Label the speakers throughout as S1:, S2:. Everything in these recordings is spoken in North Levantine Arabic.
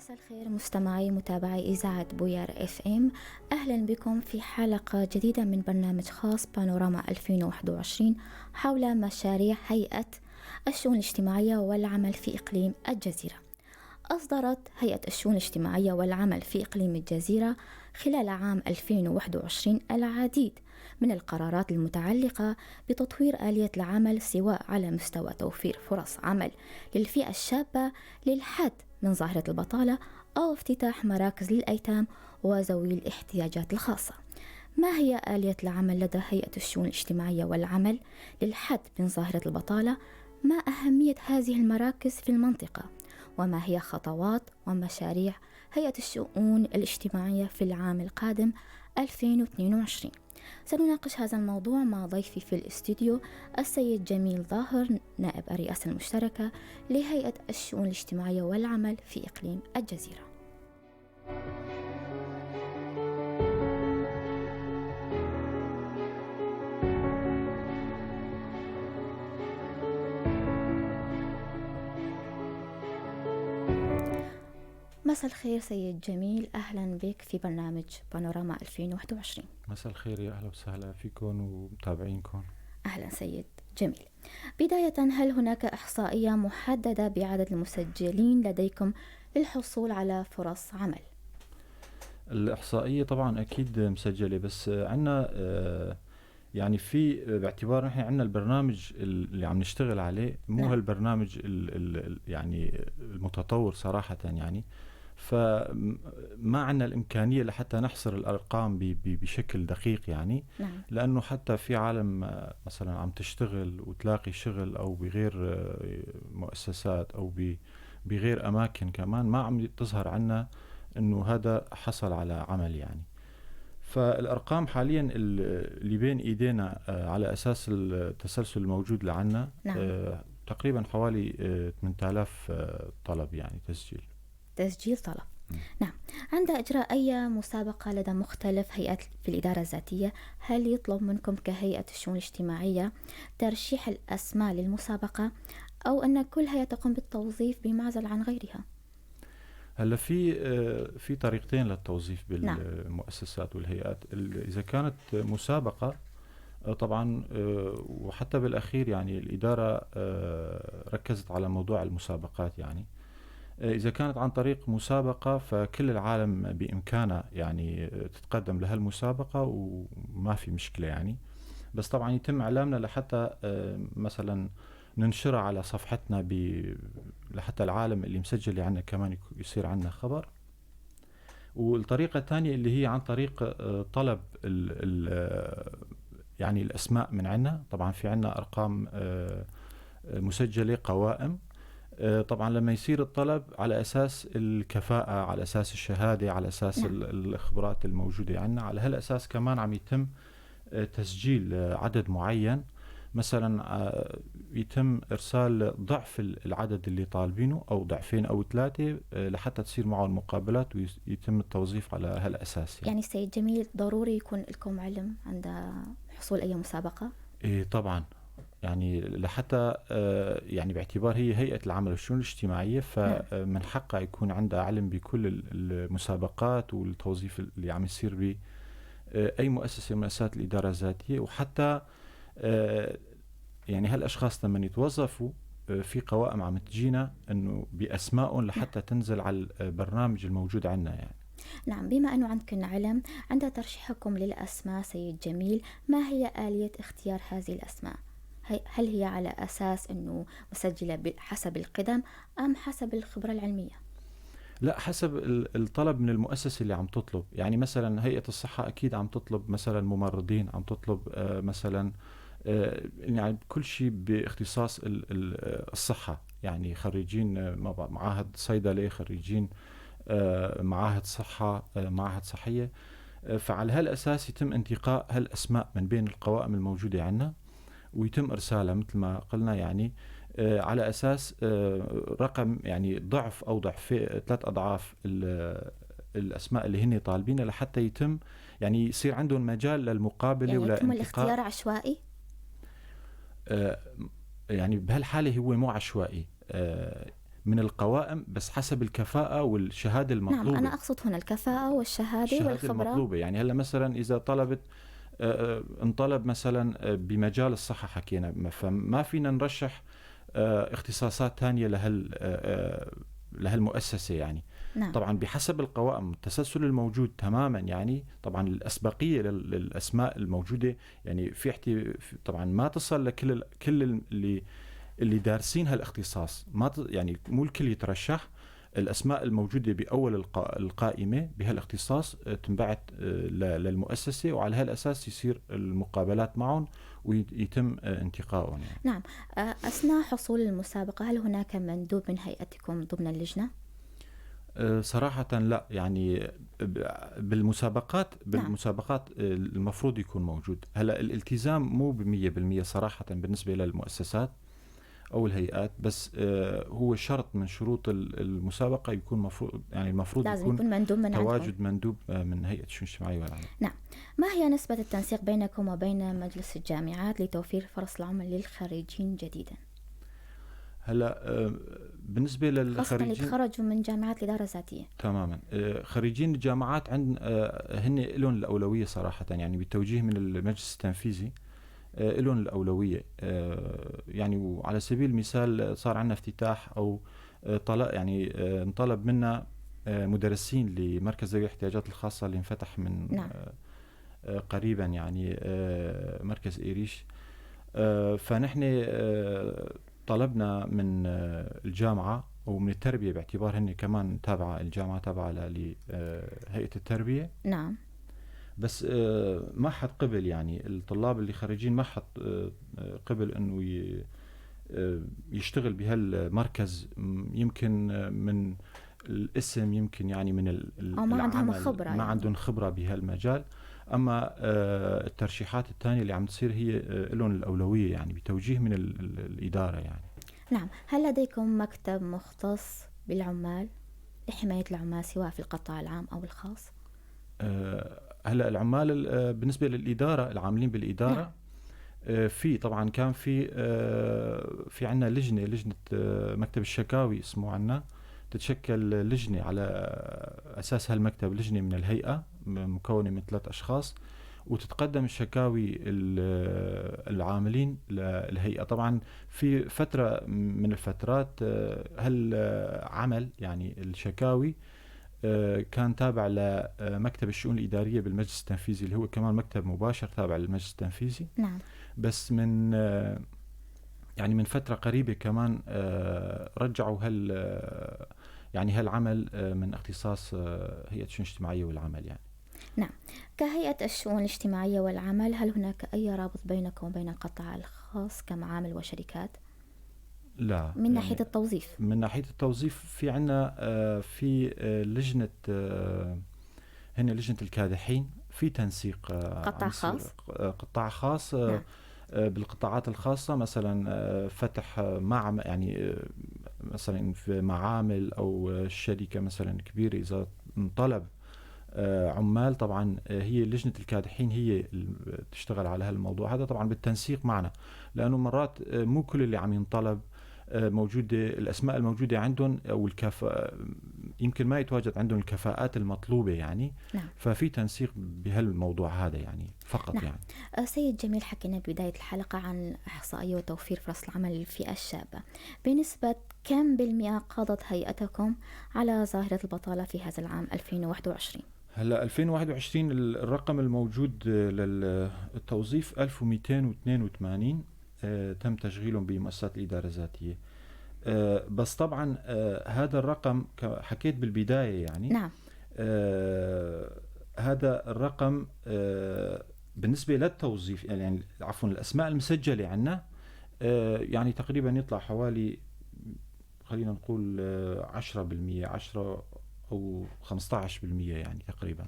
S1: مساء الخير مستمعي متابعي إذاعة بوير FM، أهلا بكم في حلقة جديدة من برنامج خاص بانوراما 2021 حول مشاريع هيئة الشؤون الاجتماعية والعمل في إقليم الجزيرة. أصدرت هيئة الشؤون الاجتماعية والعمل في إقليم الجزيرة خلال عام 2021 العديد من القرارات المتعلقة بتطوير آلية العمل، سواء على مستوى توفير فرص عمل للفئة الشابة للحد من ظاهرة البطالة أو افتتاح مراكز للأيتام وذوي الاحتياجات الخاصة. ما هي آلية العمل لدى هيئة الشؤون الاجتماعية والعمل للحد من ظاهرة البطالة؟ ما أهمية هذه المراكز في المنطقة؟ وما هي خطوات ومشاريع هيئة الشؤون الاجتماعية في العام القادم 2022؟ سنناقش هذا الموضوع مع ضيفي في الاستوديو السيد جميل ظاهر، نائب الرئاسة المشتركة لهيئة الشؤون الاجتماعية والعمل في إقليم الجزيرة. مساء الخير سيد جميل، أهلا بك في برنامج بانوراما 2021.
S2: مساء الخير، يا أهلا وسهلا فيكم ومتابعينكم.
S1: أهلا سيد جميل. بداية، هل هناك إحصائية محددة بعدد المسجلين لديكم للحصول على فرص عمل؟
S2: الإحصائية طبعا أكيد مسجلة، بس عنا يعني في باعتبار نحن عندنا البرنامج اللي عم نشتغل عليه مو نعم. هالبرنامج ال يعني المتطور صراحة، يعني فما عندنا الإمكانية لحتى نحصر الأرقام بشكل دقيق يعني. نعم. لأنه حتى في عالم مثلا عم تشتغل وتلاقي شغل أو بغير مؤسسات أو بغير أماكن كمان ما عم تظهر عنا أنه هذا حصل على عمل يعني. فالأرقام حاليا اللي بين إيدينا على أساس التسلسل الموجود لعنا. نعم. تقريبا حوالي 8000 طلب يعني تسجيل
S1: طلب. نعم. عند إجراء أي مسابقة لدى مختلف هيئات في الإدارة الذاتية، هل يطلب منكم كهيئة الشؤون الاجتماعية ترشيح الأسماء للمسابقة، أو أن كل هيئة تقوم بالتوظيف بمعزل عن غيرها؟
S2: هلا في طريقتين للتوظيف بالمؤسسات والهيئات. إذا كانت مسابقة طبعا، وحتى بالأخير يعني الإدارة ركزت على موضوع المسابقات يعني. إذا كانت عن طريق مسابقة فكل العالم بإمكانه يعني تتقدم لهالمسابقة وما في مشكلة يعني، بس طبعا يتم إعلامنا لحتى مثلا ننشرها على صفحتنا لحتى العالم اللي مسجل عنا كمان يصير عنا خبر. والطريقة الثانية اللي هي عن طريق طلب يعني الأسماء من عنا. طبعا في عنا أرقام مسجلة، قوائم. طبعا لما يصير الطلب على أساس الكفاءة، على أساس الشهادة، على أساس الخبرات الموجودة عنا، على هالأساس كمان عم يتم تسجيل عدد معين. مثلا يتم إرسال ضعف العدد اللي طالبينه أو ضعفين أو 3 لحتى تصير معه المقابلات ويتم التوظيف على هالأساس
S1: يعني. سيد جميل، ضروري يكون لكم علم عند حصول أي مسابقة؟
S2: إيه طبعا، يعني لحتى يعني باعتبار هي هيئة العمل والشؤون الاجتماعية فمن حقها يكون عندها علم بكل المسابقات والتوظيف اللي عم يصير ب أي مؤسسة من مؤسسات الإدارة الذاتية. وحتى يعني هالأشخاص لما يتوظفوا في قوائم عم تجينا إنه بأسمائهم لحتى تنزل على البرنامج الموجود عندنا يعني.
S1: نعم. بما أنه عندكم علم، عند ترشيحكم للأسماء سيد جميل، ما هي آلية اختيار هذه الأسماء؟ هل هي على أساس أنه مسجلة حسب القدم أم حسب الخبرة العلمية؟
S2: لا، حسب الطلب من المؤسسة اللي عم تطلب. يعني مثلا هيئة الصحة أكيد عم تطلب مثلا ممرضين، عم تطلب مثلا يعني كل شيء باختصاص الصحة، يعني خريجين معاهد صيدلة، خريجين معاهد صحة، معاهد صحية. فعلى هالأساس يتم انتقاء هالأسماء من بين القوائم الموجودة عندنا ويتم إرسالها مثل ما قلنا يعني على أساس رقم يعني ضعف أو ضعف 3 أضعاف الأسماء اللي هن طالبينها لحتى يتم يعني يصير عندهم مجال للمقابلة.
S1: يعني يتم الاختيار عشوائي؟
S2: يعني بهالحالة هو مو عشوائي، من القوائم، بس حسب الكفاءة والشهادة المطلوبة.
S1: نعم، أنا أقصد هنا الكفاءة والشهادة والخبرة
S2: المطلوبة. يعني هلا مثلا إذا طلبت انطلب مثلا بمجال الصحة حكينا، فما فينا نرشح اختصاصات ثانية لهالمؤسسة يعني.
S1: نعم.
S2: طبعا بحسب القوائم التسلسل الموجود تماما، يعني طبعا الأسبقية للأسماء الموجودة، يعني في طبعا ما تصل لكل كل اللي دارسين هالاختصاص، ما يعني مو الكل يترشح. الأسماء الموجودة بأول القائمة بهالاختصاص تنبعت للمؤسسة، وعلى هالأساس يصير المقابلات معهم ويتم انتقائهم يعني.
S1: نعم. أثناء حصول المسابقة هل هناك مندوب من هيئتكم ضمن اللجنة؟
S2: صراحة لا، يعني بالمسابقات المفروض يكون موجود. هلا الالتزام مو 100% صراحة بالنسبة للمؤسسات أو الهيئات، بس هو شرط من شروط المسابقة يكون مفروض، يعني المفروض
S1: لازم يكون مندوب من
S2: تواجد مندوب من هيئة الشؤون الاجتماعية والعمل.
S1: نعم. ما هي نسبة التنسيق بينكم وبين مجلس الجامعات لتوفير فرص العمل للخريجين جديدا؟
S2: هلا بالنسبة للخريجين
S1: خاصة اللي تخرجوا من جامعات الإدارة الذاتية.
S2: تماما، خريجين الجامعات عند هن لهم الأولوية صراحة، يعني بالتوجيه من المجلس التنفيذي لهم الأولوية. يعني وعلى سبيل المثال صار عندنا افتتاح أو طلب، يعني انطلب منا مدرسين لمركز ذوي الاحتياجات الخاصة اللي انفتح من
S1: نعم.
S2: قريبا، يعني مركز إيريش. فنحن طلبنا من الجامعة ومن التربية، باعتبار هن كمان تابعة الجامعة تابعة لهيئة التربية.
S1: نعم.
S2: بس ما حد قبل، يعني الطلاب اللي خريجين ما حد قبل انه يشتغل بهالمركز، يمكن من الاسم، يمكن يعني من
S1: أو ما عندهم خبرة،
S2: ما
S1: يعني.
S2: عندهم خبرة بهالمجال. اما الترشيحات الثانية اللي عم تصير هي لهم الأولوية، يعني بتوجيه من الإدارة يعني.
S1: نعم. هل لديكم مكتب مختص بالعمال لحماية العمال سواء في القطاع العام أو الخاص؟
S2: هلا العمال بالنسبة للإدارة، العاملين بالإدارة
S1: نعم.
S2: في طبعا كان في عنا لجنة مكتب الشكاوي اسمه عنا، تتشكل لجنة على أساس هالمكتب، لجنة من الهيئة مكونة من 3 أشخاص، وتتقدم الشكاوي العاملين للهيئة. طبعا في فترة من الفترات هالعمل يعني الشكاوي كان تابع لمكتب الشؤون الإدارية بالمجلس التنفيذي، اللي هو كمان مكتب مباشر تابع للمجلس التنفيذي.
S1: نعم.
S2: بس من يعني من فترة قريبة كمان رجعوا يعني هالعمل من اختصاص هيئة الشؤون الاجتماعية والعمل يعني.
S1: نعم. كهيئة الشؤون الاجتماعية والعمل، هل هناك أي رابط بينكم وبين القطاع الخاص كمعامل وشركات؟
S2: لا.
S1: من ناحية يعني التوظيف؟
S2: من ناحية التوظيف في عنا في لجنة، هن لجنة الكادحين، في تنسيق
S1: قطاع خاص،
S2: قطاع خاص.
S1: نعم.
S2: بالقطاعات الخاصة مثلا فتح معمل، يعني مثلا في معامل أو شركة مثلا كبيرة إذا انطلب عمال، طبعا هي لجنة الكادحين هي اللي تشتغل على هالموضوع هذا، طبعا بالتنسيق معنا، لأنه مرات مو كل اللي عم ينطلب موجودة الأسماء الموجودة عندهم أو الكفاءة، يمكن ما يتواجد عندهم الكفاءات المطلوبة يعني.
S1: نعم.
S2: ففي تنسيق بهالموضوع هذا يعني فقط.
S1: نعم.
S2: يعني
S1: سيد جميل، حكينا ببداية الحلقة عن إحصائية وتوفير فرص العمل للفئة الشابة، بنسبة كم بالمئة قضت هيئتكم على ظاهرة البطالة في هذا العام 2021؟
S2: هلا 2021 الرقم الموجود للتوظيف 1282 تم تشغيلهم بمؤسسات الإدارة الذاتية. بس طبعا هذا الرقم حكيت بالبداية يعني.
S1: نعم.
S2: هذا الرقم بالنسبة للتوظيف، يعني عفوا الأسماء المسجلة عندنا يعني تقريبا يطلع حوالي خلينا نقول 10%، 10 أو 15% يعني تقريبا.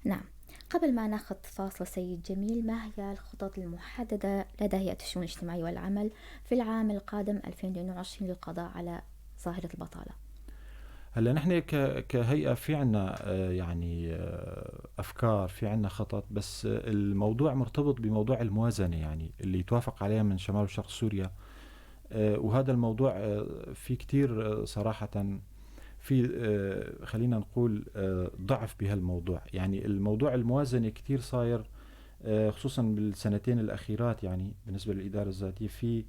S1: نعم. قبل ما ناخذ فاصل سيد جميل، ما هي الخطط المحددة لدى هيئة الشؤون الاجتماعية والعمل في العام القادم 2022 للقضاء على ظاهرة البطالة؟
S2: هلا نحن كهيئة في عنا يعني أفكار، في عنا خطط، بس الموضوع مرتبط بموضوع الموازنة يعني اللي يتوافق عليها من شمال وشرق سوريا وهذا الموضوع في كتير صراحة في خلينا نقول ضعف بهالموضوع. يعني الموضوع الموازنة كتير صاير خصوصا بالسنتين الأخيرات، يعني بالنسبة للإدارة الذاتية في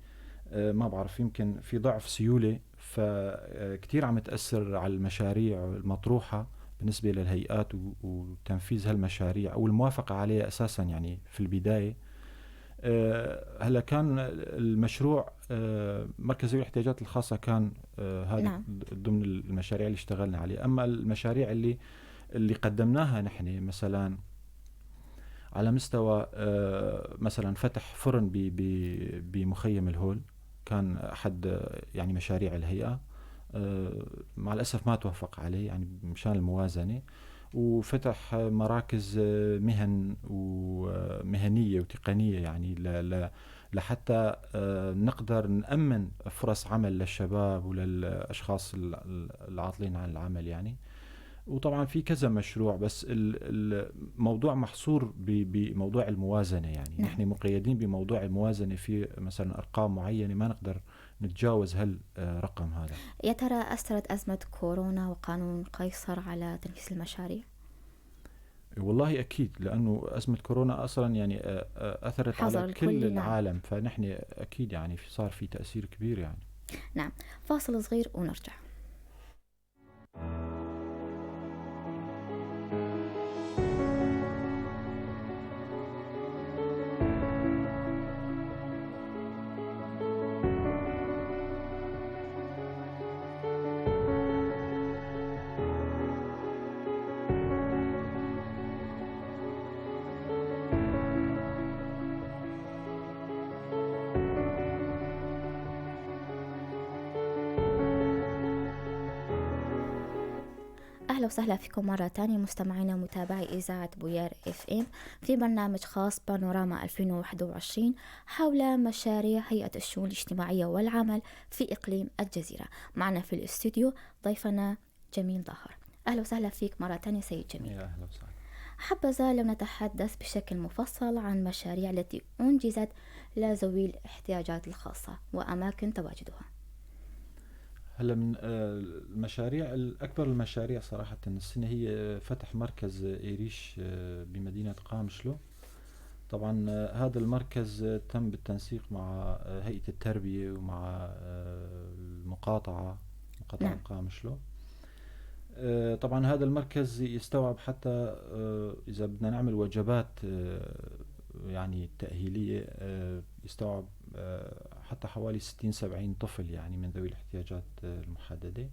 S2: ما بعرف يمكن في ضعف سيولة، فكتير عم تأثر على المشاريع المطروحة بالنسبة للهيئات وتنفيذ هالمشاريع أو الموافقة عليها أساسا. يعني في البداية هلا كان المشروع مركز ذوي الاحتياجات الخاصة كان هذا نعم. ضمن المشاريع اللي اشتغلنا عليه. أما المشاريع اللي قدمناها نحن مثلا على مستوى مثلا فتح فرن بمخيم الهول، كان أحد يعني مشاريع الهيئة، مع الأسف ما توافق عليه يعني مشان الموازنة. وفتح مراكز مهن ومهنية وتقنية يعني لحتى نقدر نأمن فرص عمل للشباب وللأشخاص العاطلين عن العمل يعني. وطبعا في كذا مشروع، بس الموضوع محصور بموضوع الموازنة يعني. نعم. نحن مقيدين بموضوع الموازنة، في مثلا أرقام معينة ما نقدر نتجاوز هالرقم هذا.
S1: يا ترى أثرت أزمة كورونا وقانون قيصر على تنفيذ المشاريع؟
S2: والله أكيد، لأنه أزمة كورونا أصلا يعني أثرت على كل العالم، فنحن أكيد يعني صار في تأثير كبير يعني.
S1: نعم، فاصل صغير ونرجع. أهلا وسهلا فيكم مرة تانية مستمعينا ومتابعي إذاعة بويار FM في برنامج خاص بانوراما 2021 حول مشاريع هيئة الشؤون الاجتماعية والعمل في إقليم الجزيرة. معنا في الاستوديو ضيفنا جميل ظاهر. أهلا وسهلا فيك مرة تانية سيد جميل.
S2: يا أهلا وسهلا.
S1: حبذا لو نتحدث بشكل مفصل عن مشاريع التي أنجزت لذوي الاحتياجات الخاصة وأماكن تواجدها.
S2: هلا من المشاريع الأكبر المشاريع صراحة السنة هي فتح مركز إيريش بمدينة قامشلو. طبعا هذا المركز تم بالتنسيق مع هيئة التربية ومع المقاطعة، مقاطعة نعم. قامشلو. طبعا هذا المركز يستوعب حتى إذا بدنا نعمل وجبات يعني تأهيلية، يستوعب حتى حوالي 60-70 طفل يعني من ذوي الاحتياجات المحددة.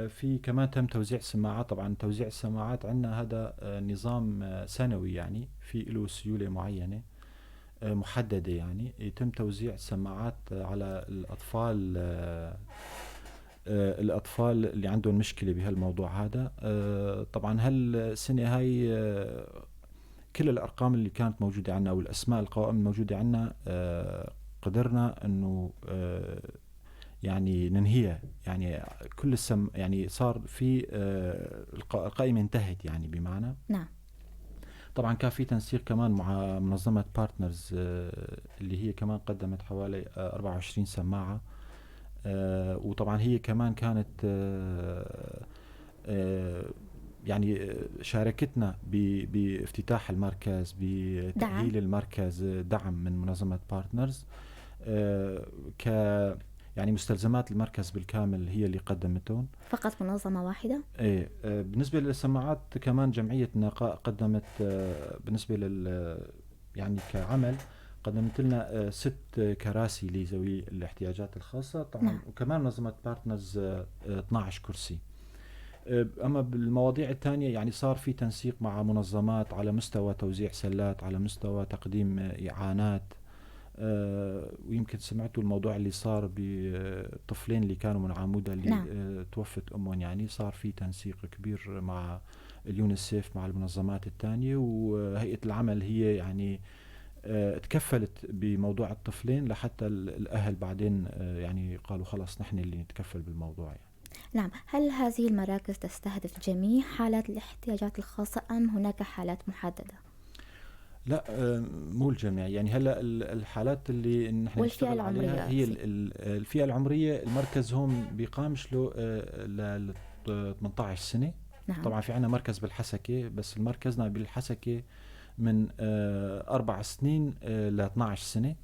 S2: في كمان تم توزيع سماعات. طبعا توزيع السماعات عندنا هذا نظام سنوي، يعني في له سيولة معينة محددة، يعني يتم توزيع سماعات على الأطفال اللي عندهم مشكلة بهالموضوع هذا. طبعا هالسنة هاي كل الأرقام اللي كانت موجودة عنا أو الأسماء القوائم الموجودة عنا قدرنا أنه يعني ننهيها، يعني كل السم يعني صار في القائمة انتهت يعني بمعنى.
S1: نعم.
S2: طبعا كان في تنسيق كمان مع منظمة بارتنرز اللي هي كمان قدمت حوالي 24 سماعة، وطبعا هي كمان كانت يعني شاركتنا بافتتاح المركز، بتأهيل المركز، دعم من منظمة بارتنرز ك يعني مستلزمات المركز بالكامل هي اللي قدمتهم.
S1: فقط منظمة واحدة؟
S2: ايه. بالنسبة للسماعات كمان جمعية نقاء قدمت بالنسبة لل يعني كعمل قدمت لنا 6 كراسي لذوي الاحتياجات الخاصة طبعا. نعم. وكمان منظمة بارتنرز 12 كرسي. أما بالمواضيع الثانية يعني صار في تنسيق مع منظمات على مستوى توزيع سلات، على مستوى تقديم إعانات، ويمكن سمعتوا الموضوع اللي صار بالطفلين اللي كانوا من عمودة اللي نعم. توفت أمهم، يعني صار في تنسيق كبير مع اليونيسيف مع المنظمات الثانية، وهيئة العمل هي يعني تكفلت بموضوع الطفلين لحتى الأهل بعدين يعني قالوا خلاص نحن اللي نتكفل بالموضوع يعني.
S1: نعم. هل هذه المراكز تستهدف جميع حالات الاحتياجات الخاصة أم هناك حالات محددة؟
S2: لا، مو الجميع يعني. هلا الحالات اللي نحن
S1: والفئة
S2: نشتغل عليها
S1: العمرية
S2: هي الفئة العمرية. المركز هون بقامشلو ل 18 سنة.
S1: نعم.
S2: طبعا في عنا مركز بالحسكة، بس المركزنا بالحسكة من 4 سنين ل 12 سنة.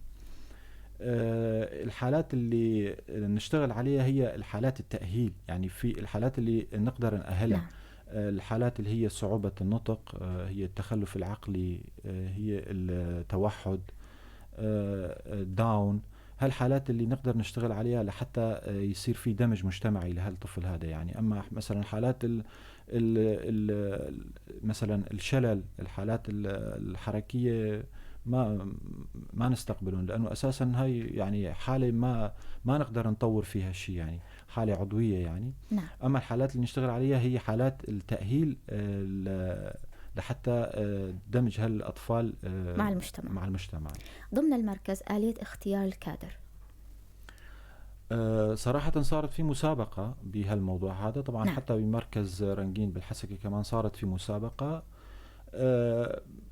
S2: الحالات اللي نشتغل عليها هي الحالات التأهيل، يعني في الحالات اللي نقدر نأهلها.
S1: نعم.
S2: الحالات اللي هي صعوبة النطق، هي التخلف العقلي، هي التوحد، داون. هالحالات اللي نقدر نشتغل عليها لحتى يصير في دمج مجتمعي لهالطفل هذا يعني. أما مثلا حالات مثلا الشلل، الحالات الحركية ما نستقبلهم، لأنه أساسا هاي يعني حالة ما نقدر نطور فيها شيء، يعني حالة عضوية يعني.
S1: نعم.
S2: أما الحالات اللي نشتغل عليها هي حالات التأهيل، لحتى دمج هالأطفال
S1: مع المجتمع.
S2: مع المجتمع.
S1: ضمن المركز آلية اختيار الكادر.
S2: صراحة صارت في مسابقة بهالموضوع هذا طبعا.
S1: نعم.
S2: حتى بمركز رنجين بالحسكة كمان صارت في مسابقة.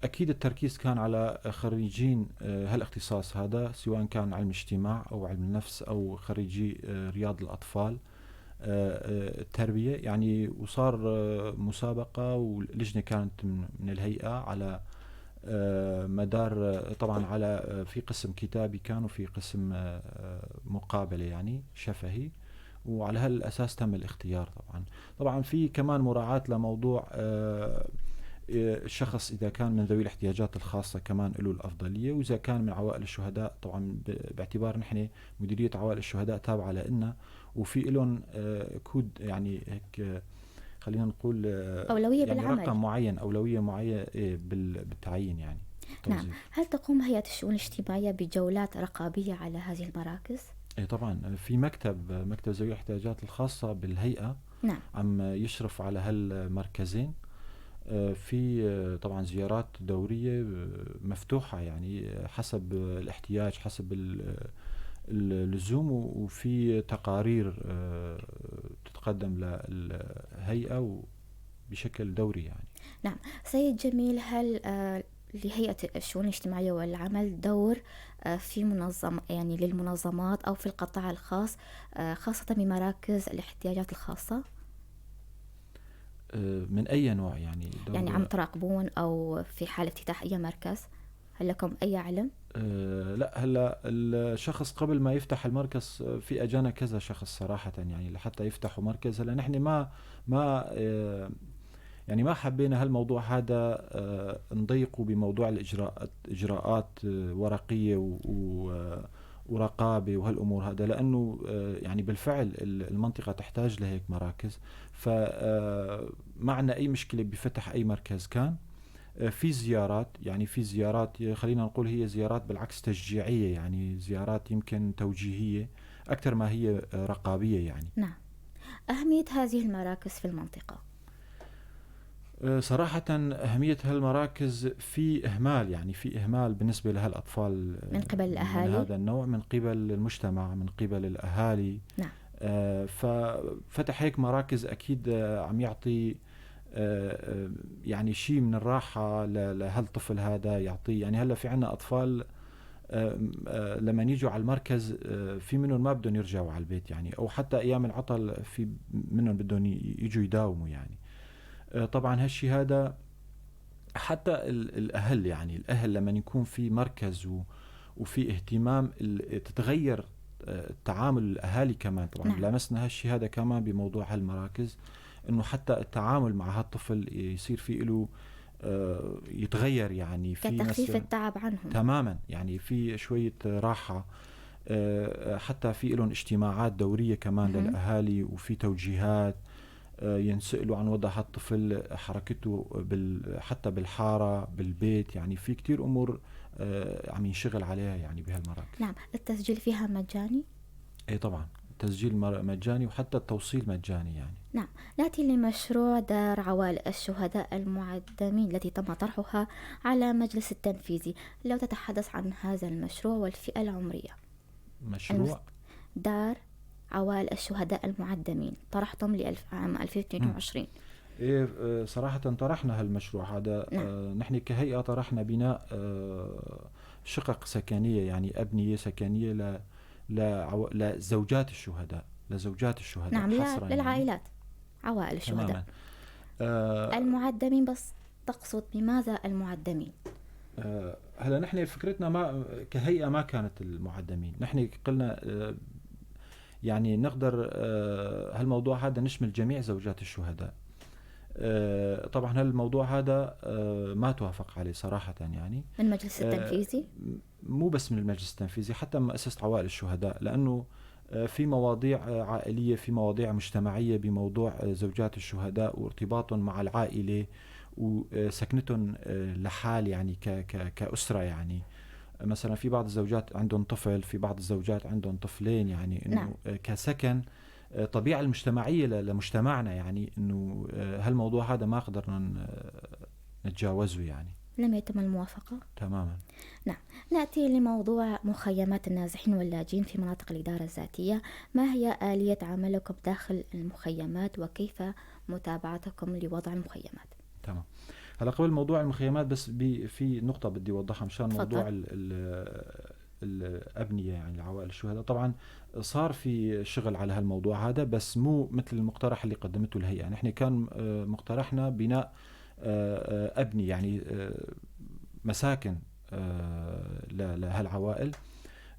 S2: أكيد التركيز كان على خريجين هالاختصاص هذا، سواء كان علم اجتماع أو علم النفس أو خريجي رياض الأطفال، التربية يعني. وصار مسابقة ولجنة كانت من الهيئة على مدار، طبعا على في قسم كتابي كان وفي قسم مقابلة يعني شفهي، وعلى هالأساس تم الاختيار. طبعا في كمان مراعاة لموضوع الشخص إذا كان من ذوي الاحتياجات الخاصة كمان له الأفضلية، وإذا كان من عوائل الشهداء طبعا باعتبار نحن مديرية عوائل الشهداء تابعة لنا، وفي لهم كود يعني هيك، خلينا نقول،
S1: أولوية
S2: يعني
S1: بالعمل.
S2: رقم معين، أولوية معينة، بالتعيين يعني.
S1: نعم.
S2: توظيف.
S1: هل تقوم هيئة الشؤون الاجتماعية بجولات رقابية على هذه المراكز؟
S2: إيه طبعا، في مكتب ذوي الاحتياجات الخاصة بالهيئة.
S1: نعم.
S2: عم يشرف على هالمركزين. في طبعا زيارات دورية، مفتوحة يعني، حسب الاحتياج، حسب اللزوم، وفي تقارير تتقدم للهيئة بشكل دوري يعني.
S1: نعم. سيد جميل، هل لهيئة الشؤون الاجتماعية والعمل دور في منظم، يعني للمنظمات أو في القطاع الخاص، خاصة بمراكز الاحتياجات الخاصة؟
S2: من أي نوع يعني؟ دور
S1: يعني عم تراقبون أو في حال افتتاح أي مركز، هل لكم أي علم؟
S2: لا، هلا الشخص قبل ما يفتح المركز، في أجانا كذا شخص صراحة يعني لحتى يفتحوا مركز. هلا نحن ما حبينا هالموضوع هذا، نضيقه بموضوع إجراءات، ورقية ورقابة وهالأمور هذا، لأنه، بالفعل المنطقة تحتاج لهيك مراكز. ما عندنا أي مشكلة بفتح أي مركز كان. في زيارات، يعني في زيارات، خلينا نقول هي زيارات بالعكس تشجيعية، يعني زيارات يمكن توجيهية أكثر ما هي رقابية يعني.
S1: نعم. أهمية هذه المراكز في المنطقة؟
S2: صراحة أهمية هالمراكز في إهمال، يعني في إهمال بالنسبة لهالأطفال،
S1: من قبل
S2: من
S1: الأهالي؟
S2: هذا النوع، من قبل المجتمع، من قبل الأهالي.
S1: نعم.
S2: ففتح هيك مراكز أكيد، عم يعطي، شيء من الراحة لهالطفل هذا، يعطيه. هلا في عنا أطفال، لما يجوا على المركز، في منهم ما بدهم يرجعوا على البيت أو حتى أيام العطل في منهم بدهم يجوا يداوموا يعني. طبعا هالشي هذا حتى الأهل، الأهل لما يكون في مركز وفي اهتمام، تتغير، تعامل الأهالي كمان. طبعا
S1: نعم.
S2: لمسنا هالشي هذا كمان بموضوع هالمراكز، إنه حتى التعامل مع هالطفل يصير في له، يتغير، في
S1: كتخفيف
S2: مثلاً
S1: التعب عنهم.
S2: تماما، في شوية راحة، حتى في لهم اجتماعات دورية كمان للأهالي، وفي توجيهات، ينسألوا عن وضع هالطفل، حركته حتى بالحارة، بالبيت، في كتير أمور، عم ينشغل عليها بهالمراكز.
S1: نعم. التسجيل فيها مجاني؟
S2: إيه طبعا التسجيل مجاني، وحتى التوصيل مجاني.
S1: نعم. نأتي لمشروع دار عوائل الشهداء المعدمين التي تم طرحها على مجلس التنفيذي، لو تتحدث عن هذا المشروع والفئة العمرية.
S2: مشروع؟
S1: دار عوائل الشهداء المعدمين طرحتم عام 2022.
S2: إيه صراحة طرحنا هالمشروع هذا. نعم. نحن كهيئة طرحنا بناء شقق سكنية، يعني أبنية سكنية لزوجات الشهداء، لزوجات الشهداء.
S1: نعم، للعائلات يعني. عوائل الشهداء. المعدمين، بس تقصد بماذا المعدمين؟
S2: هلا نحن فكرتنا ما كهيئة ما كانت المعدمين، نحن قلنا يعني نقدر هالموضوع هذا نشمل جميع زوجات الشهداء. طبعا هالموضوع هذا ما توافق عليه صراحة، يعني
S1: من المجلس التنفيذي؟
S2: مو بس من المجلس التنفيذي، حتى مؤسسة عوائل الشهداء، لأنه في مواضيع عائلية، في مواضيع مجتمعية بموضوع زوجات الشهداء وارتباطهم مع العائلة وسكنتهم لحال، يعني كأسرة. يعني مثلا في بعض الزوجات عندهم طفل، في بعض الزوجات عندهم طفلين، يعني إنه نعم. كسكن طبيعة المجتمعية لمجتمعنا، يعني إنه هالموضوع هذا ما قدرنا نتجاوزه، يعني
S1: لم يتم الموافقة
S2: تماما.
S1: نعم، نأتي لموضوع مخيمات النازحين واللاجئين في مناطق الإدارة الذاتية. ما هي آلية عملكم داخل المخيمات وكيف متابعتكم لوضع المخيمات؟
S2: تمام. هلا قبل موضوع المخيمات بس في نقطة بدي أوضحها مشان موضوع الأبنية، يعني العوائل الشهداء. طبعا صار في شغل على هالموضوع هذا، بس مو مثل المقترح اللي قدمته الهيئة. نحن كان مقترحنا بناء أبنية، يعني مساكن لهالعوائل،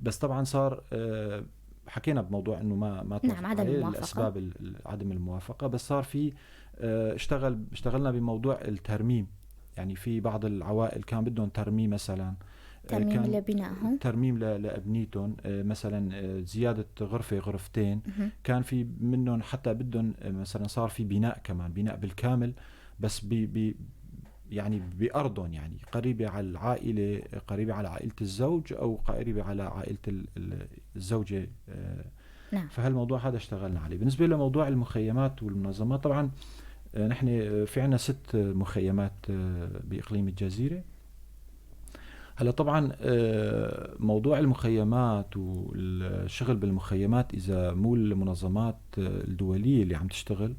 S2: بس طبعا صار حكينا بموضوع انه ما
S1: نعم عدم الموافقة،
S2: الاسباب عدم الموافقة، بس صار في اشتغلنا بموضوع الترميم. يعني في بعض العوائل كان بدهم ترميم، مثلا
S1: ترميم لبنائهم،
S2: ترميم لأبنيتهم، مثلا زيادة غرفة غرفتين. كان في منهم حتى بدهم مثلا صار في بناء كمان، بناء بالكامل، بس بي يعني بأرضهم، يعني قريبة على العائلة، قريبة على عائلة الزوج أو قريبة على عائلة الزوجة.
S1: نعم.
S2: فهالموضوع هذا اشتغلنا عليه. بالنسبة لموضوع المخيمات والمنظمات، طبعا نحن في عنا 6 مخيمات بإقليم الجزيرة. هلا طبعا موضوع المخيمات والشغل بالمخيمات، إذا مو المنظمات الدولية اللي عم تشتغل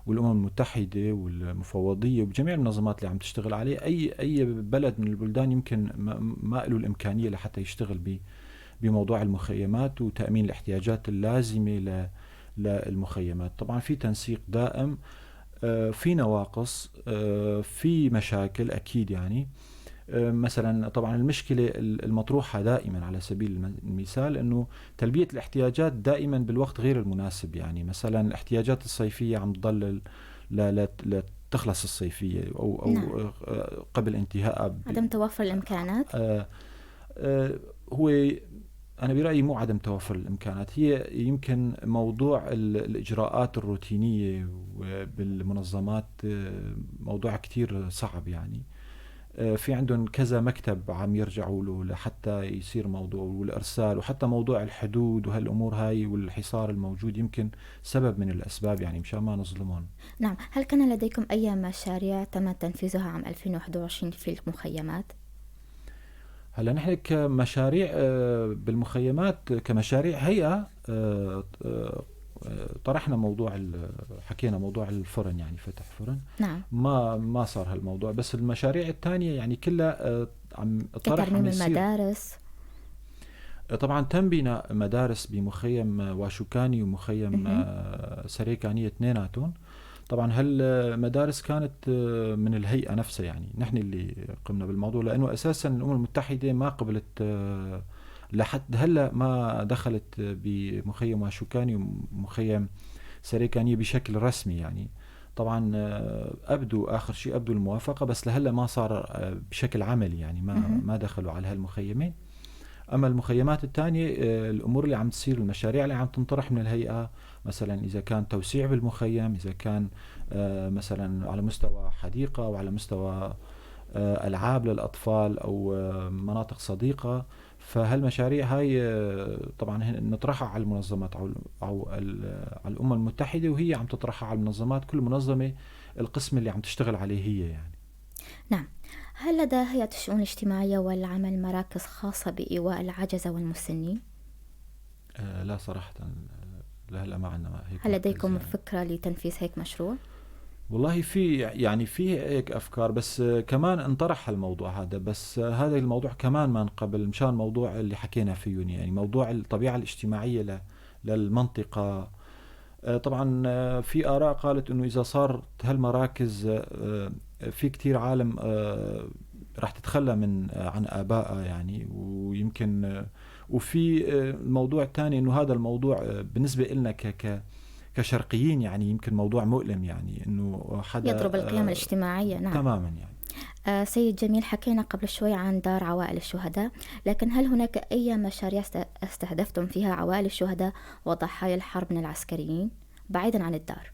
S2: والأمم المتحدة والمفوضية وجميع المنظمات اللي عم تشتغل عليه، أي بلد من البلدان يمكن ما له الإمكانية لحتى يشتغل بموضوع المخيمات وتأمين الاحتياجات اللازمة للمخيمات. طبعا في تنسيق دائم، في نواقص، في مشاكل أكيد. يعني مثلا طبعا المشكلة المطروحة دائما على سبيل المثال أنه تلبية الاحتياجات دائما بالوقت غير المناسب. يعني مثلا الاحتياجات الصيفية عم تضل لتخلص الصيفية أو نعم. قبل انتهائها،
S1: عدم توفر الإمكانات.
S2: هو أنا برأيي مو عدم توفر الإمكانات، هي يمكن موضوع الإجراءات الروتينية بالمنظمات موضوع كتير صعب. يعني في عندهم كذا مكتب عم يرجعوا له لحتى يصير موضوع، والإرسال وحتى موضوع الحدود وهالأمور هاي والحصار الموجود يمكن سبب من الأسباب، يعني مشان ما نظلمهم.
S1: نعم، هل كان لديكم أي مشاريع تم تنفيذها عام 2021 في المخيمات؟
S2: هلا نحن كمشاريع بالمخيمات، كمشاريع هيئة طرحنا موضوع، حكينا موضوع الفرن، يعني فتح فرن.
S1: نعم.
S2: ما صار هالموضوع، بس المشاريع الثانية يعني كلها عم
S1: طرح ترميم المدارس.
S2: طبعا تم بناء مدارس بمخيم واشوكاني ومخيم سريكانية اثنيناتهم. طبعا هالمدارس كانت من الهيئة نفسها، يعني نحن اللي قمنا بالموضوع، لأنه أساسا الأمم المتحدة ما قبلت لحد هلا، ما دخلت بمخيم واشوكاني ومخيم سريكانية بشكل رسمي. يعني طبعا أبدو آخر شيء أبدو الموافقة، بس لهلا ما صار بشكل عملي، يعني ما دخلوا على هالمخيمين. أما المخيمات الثانية الأمور اللي عم تصير، المشاريع اللي عم تنطرح من الهيئة، مثلا إذا كان توسيع بالمخيم، إذا كان مثلا على مستوى حديقة وعلى مستوى ألعاب للأطفال أو مناطق صديقة، فهالمشاريع هاي طبعا نطرحها على المنظمات أو على الأمم المتحدة، وهي عم تطرحها على المنظمات، كل منظمة القسم اللي عم تشتغل عليه هي يعني.
S1: نعم، هل لدى هيئة الشؤون الاجتماعية والعمل مراكز خاصة بإيواء العجزة والمسنين؟
S2: لا صراحة لهلا ما عندنا هيك.
S1: هل لديكم يعني فكرة لتنفيذ هيك مشروع؟
S2: والله في يعني في هيك افكار، بس كمان انطرح الموضوع هذا، بس هذا الموضوع كمان ما انقبل مشان موضوع اللي حكينا فيه، يعني موضوع الطبيعة الاجتماعية للمنطقة. طبعا في آراء قالت انه اذا صارت هالمراكز في كتير عالم راح تتخلى من عن آبائها يعني، ويمكن وفي الموضوع الثاني انه هذا الموضوع بالنسبة لنا كشرقيين يعني يمكن موضوع مؤلم، يعني انه حدا
S1: يضرب القيم الاجتماعية. نعم
S2: تماما. يعني
S1: سيد جميل، حكينا قبل شوي عن دار عوائل الشهداء، لكن هل هناك أي مشاريع استهدفتم فيها عوائل الشهداء وضحايا الحرب من العسكريين بعيدا عن الدار؟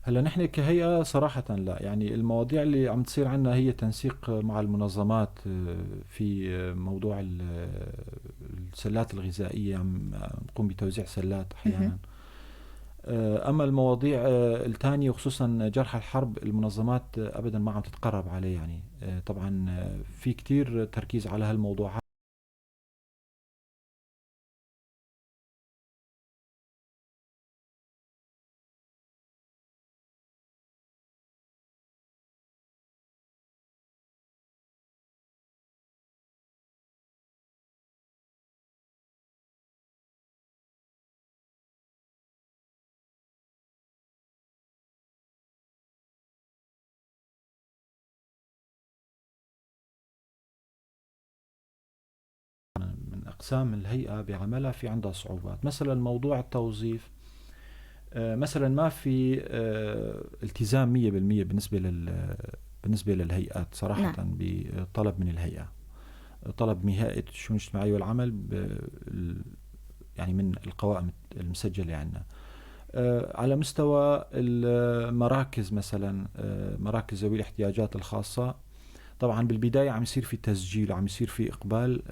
S2: هلا نحن كهيئة صراحة لا، يعني المواضيع اللي عم تصير عنا هي تنسيق مع المنظمات في موضوع السلات الغذائية، عم نقوم بتوزيع سلات أحيانا. أما المواضيع الثانية وخصوصا جرحى الحرب، المنظمات أبدا ما عم تتقرب عليه يعني. طبعا في كتير تركيز على هالموضوع. أقسام الهيئة بعملها في عندها صعوبات، مثلا موضوع التوظيف، مثلا ما في التزام 100% بالنسبة للهيئات صراحة. نعم. بطلب من الهيئة، طلب من هيئة الشؤون الاجتماعية والعمل يعني من القوائم المسجلة عندنا. على مستوى المراكز مثلا، مراكز ذوي الاحتياجات الخاصة، طبعا بالبداية عم يصير في تسجيل وعم يصير في إقبال،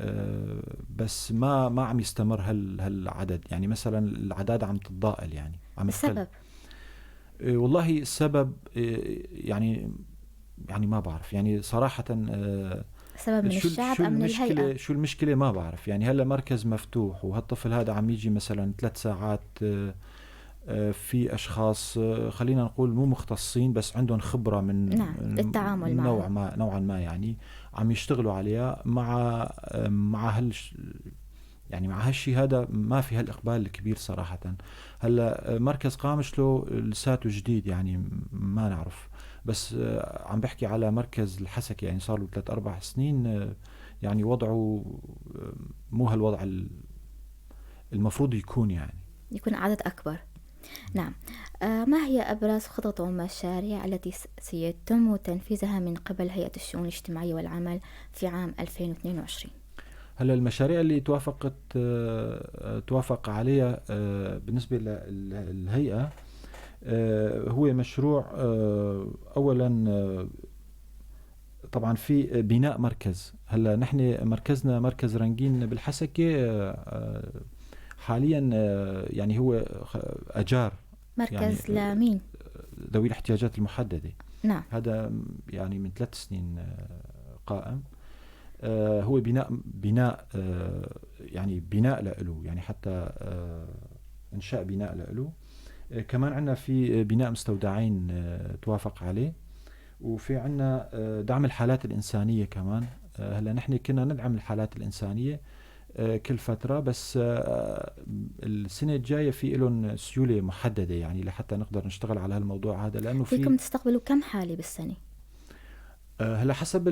S2: بس ما عم يستمر هالعدد، يعني مثلا العدد عم تتضاءل، يعني عم تقل.
S1: السبب؟
S2: والله السبب يعني ما بعرف يعني صراحة.
S1: سبب من الشعب أم من الهيئة؟
S2: شو المشكلة ما بعرف يعني. هلا مركز مفتوح وهالطفل هذا عم يجي مثلا 3 ساعات، في أشخاص خلينا نقول مو مختصين بس عندهم خبرة من
S1: نعم التعامل معه
S2: نوعا ما يعني عم يشتغلوا عليها مع هال يعني مع هالشي هذا ما في هالإقبال الكبير صراحة. هلا مركز قامشلو لساته جديد يعني ما نعرف، بس عم بحكي على مركز الحسكة يعني صار له 3-4 سنين، يعني وضعه مو هالوضع المفروض يكون، يعني
S1: يكون عدد أكبر. نعم. ما هي أبرز خطط ومشاريع التي سيتم تنفيذها من قبل هيئة الشؤون الاجتماعية والعمل في عام 2022؟
S2: هلا المشاريع اللي توافق عليها بالنسبة للهيئة هو مشروع أولا طبعا في بناء مركز. هلا نحن مركزنا مركز رنجين بالحسكة حاليا يعني هو أجار
S1: مركز يعني لمين؟
S2: ذوي الاحتياجات المحددة.
S1: نعم.
S2: هذا يعني من 3 سنين قائم. هو بناء يعني بناء له، يعني حتى إنشاء بناء له. كمان عندنا في بناء مستودعين توافق عليه، وفي عندنا دعم الحالات الإنسانية كمان. هلا نحن كنا ندعم الحالات الإنسانية كل فترة، بس السنة الجاية في لهم سيولة محددة يعني لحتى نقدر نشتغل على هالموضوع هذا، لأنه
S1: فيكم تستقبلوا كم حالة بالسنة؟
S2: هلا حسب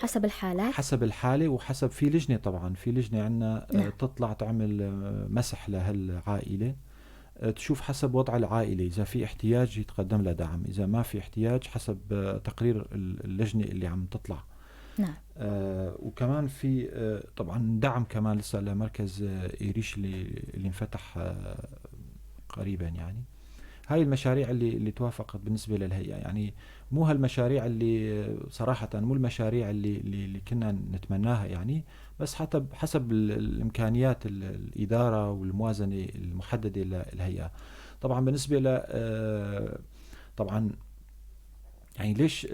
S1: حسب الحالات،
S2: حسب الحالة وحسب في لجنة، طبعا في لجنة عندنا. نعم. تطلع تعمل مسح لهالعائلة، تشوف حسب وضع العائلة، إذا في احتياج يتقدم لها دعم، إذا ما في احتياج حسب تقرير اللجنة اللي عم تطلع.
S1: نعم.
S2: وكمان في طبعا دعم كمان لسه لمركز إيريش اللي انفتح قريبا. يعني هاي المشاريع اللي توافقت بالنسبة للهيئة، يعني مو هالمشاريع اللي صراحة مو المشاريع اللي كنا نتمناها يعني، بس حتى حسب الإمكانيات الإدارة والموازنة المحددة للهيئة. طبعا بالنسبة ل طبعا يعني ليش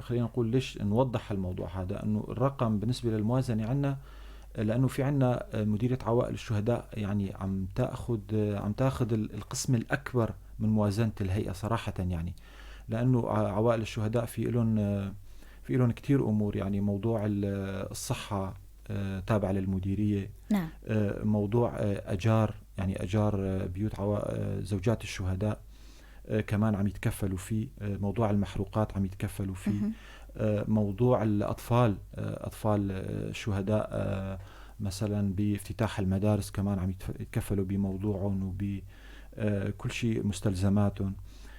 S2: خلينا نقول ليش نوضح الموضوع هذا، انه الرقم بالنسبة للموازنة عندنا، لانه في عندنا مديرية عوائل الشهداء يعني عم تاخذ القسم الاكبر من موازنة الهيئة صراحة، يعني لأنه عوائل الشهداء في لهم كثير أمور، يعني موضوع الصحة تابع للمديرية. موضوع أجار، يعني أجار بيوت زوجات الشهداء كمان عم يتكفلوا فيه، موضوع المحروقات عم يتكفلوا فيه، موضوع الأطفال، أطفال الشهداء مثلا بافتتاح المدارس كمان عم يتكفلوا بموضوعهم وبكل شيء مستلزماتهم.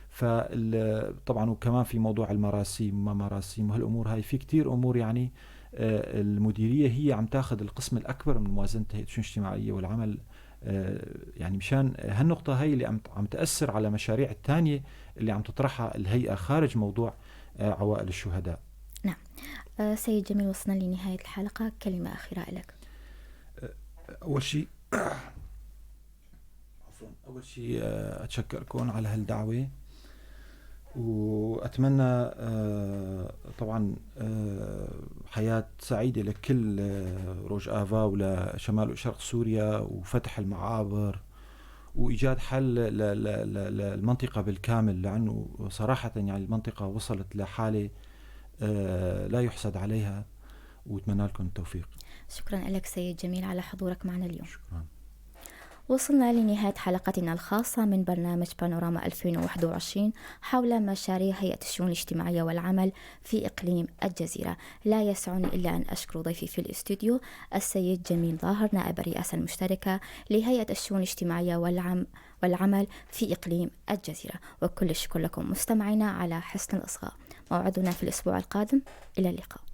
S2: فطبعا وكمان في موضوع المراسيم، ما مراسيم وهالامور هاي، في كتير امور، يعني المديرية هي عم تاخذ القسم الاكبر من موازنه هيئة الشؤون الاجتماعية والعمل، يعني مشان هالنقطة هي اللي عم تاثر على مشاريع الثانية اللي عم تطرحها الهيئة خارج موضوع عوائل الشهداء.
S1: نعم. سيد جميل، وصلنا لنهاية الحلقة، كلمة اخيرة لك.
S2: اول شيء عفوا، اول شيء اتشكركم على هالدعوة، واتمنى طبعا حياة سعيدة لكل روج افا ولشمال وشرق سوريا، وفتح المعابر وايجاد حل للمنطقة بالكامل، لانه صراحة يعني المنطقة وصلت لحاله لا يحسد عليها، واتمنى لكم التوفيق.
S1: شكرا لك سيد جميل على حضورك معنا اليوم.
S2: شكرا.
S1: وصلنا لنهاية حلقتنا الخاصة من برنامج بانوراما 2021 حول مشاريع هيئة الشؤون الاجتماعية والعمل في إقليم الجزيرة. لا يسعني إلا أن أشكر ضيفي في الاستوديو السيد جميل ظاهر، نائب الرئاسة المشتركة لهيئة الشؤون الاجتماعية والعمل في إقليم الجزيرة، وكل الشكر لكم مستمعينا على حسن الإصغاء. موعدنا في الأسبوع القادم، إلى اللقاء.